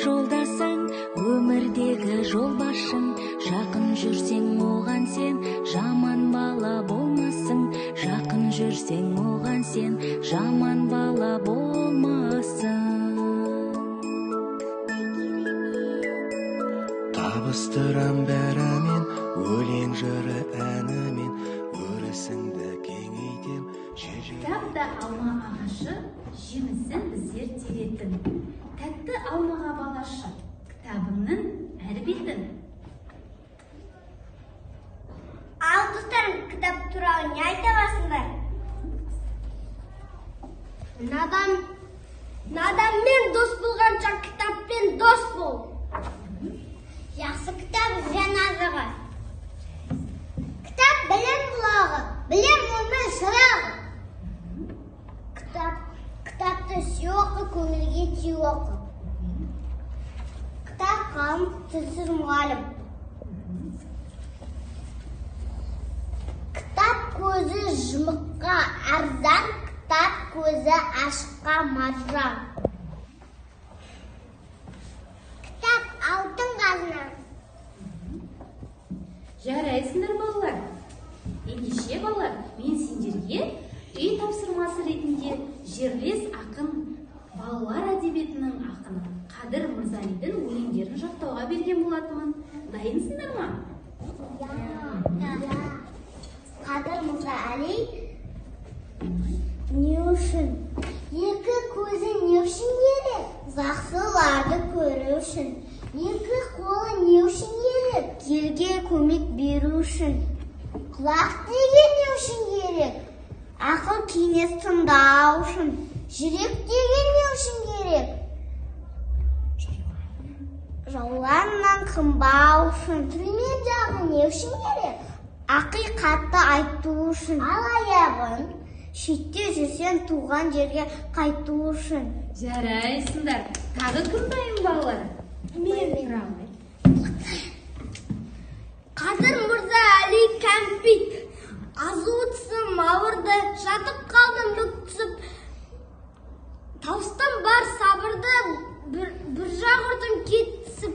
Жолдасың, өмірдегі жолбасшың. Жақын жүрсең оған сен, жаман бала болмасың. Жақын жүрсең оған сен, жаман бала болмасың. Табыстырам бәрімен, өлең жыры әнімен, өрісіңді кеңейтем. Кітап та алма ағашы, жемісін біздер теретін. Тәтті алмаға балашы, кітабыңның әр бетін. Ал достарым, кітап туралы не айта аласыңдар? Наданмен дос болғанша кітаппен дос бол. Жақсы кітап жан азығы. Кітап білім бұлағы, білім өмір шырағы. Кітапты сүй оқы, көңілге түй оқы. Кітап ғалым, тілсіз мұғалім. Кітап көзі жұмыққа арзан, кітап көзі ашыққа маржан. Кітап алтын қазына. Жарайсыңдар, балалар. Ендеше, балалар, мен сендерге үй тапсырмасы ретінде жерлес ақын, балалар әдебиетінің ақыны Қадыр Мырзалидің өлеңдерін жаттауға берген болатынмын. Дайынсыңдар ма? Иә. Қадыр Мырзали не үшін? Екі көзі не үшін керек? Жақсыларды көру үшін. Екі қолы не үшін керек? Елге көмек беру үшін. Құлақ деген не үшін керек? Ақыл кеңес тыңдау үшін. Жүрек деген не үшін керек? Жауларынан қынбау үшін. Тіл мен жағы не үшін керек? Ақиқатты айту үшін. Ал аяғын шетте жүрсең туған жерге қайту үшін. Жарайсыңдар. Тағы кім дайын, балалар? Мен. Қадыр Мырзали кәмпит. Азуы тісім ауырды, жатып қалдым бүк түсіп. Тауыстым бар сабырды, бір жақ ұрдым кетісіп.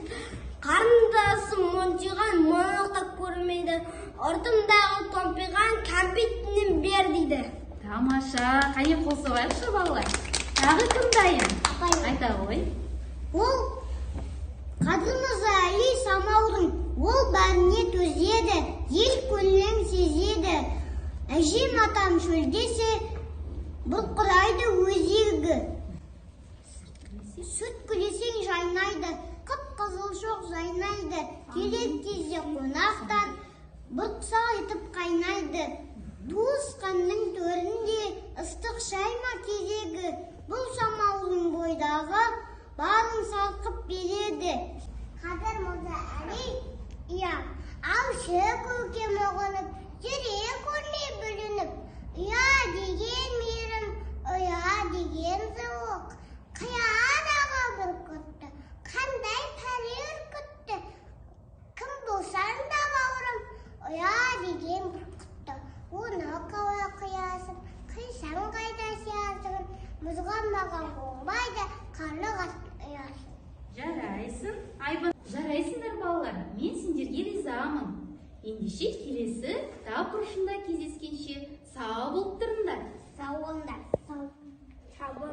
Қарындасым монтиған, монақта көрмейді. Ұртымдағы томпиған кәмпитінен бер дейді. Тамаша, қане қол соғайықшы, балалар. Тағы кім дайын? Айта ғой. Ол Қадыр Мырзали самаурын, ол бәріне төзеді, ел көңілін сезеді. Әжем атам шөлдесе, бұрқырайды өзегі. Сүт күлесең жайнайды, қып-қызыл шоқ жайнайды. Келер кезде қонақтар бұрқ-сақ етіп қайнайды. Туысқанның төрінде ыстық шай ма кезегі, бұл самаурын бойдағы барын сарқып береді. Қадыр Мырзали, иә, алшы көкем ұғынып, жүре көрмей бүлініп, ұя деген мейірім, ұя деген зауық, қиядағы бүркітті, қандай пәле үркітті, кім болсаң да бауырым, ұя деген бүркітті, оны қалай қиясың, қисаң қайда сиясың, мұзға маған қонбайды, қарлығаштың ұясы. Жарайсың, Айбын. Жарайсыңдар, балалар, мен сендерге ризамын. Ендеше келесі кітап бұрышында кездескенше сау болып тұрыңдар. Сау болыңдар. Сау.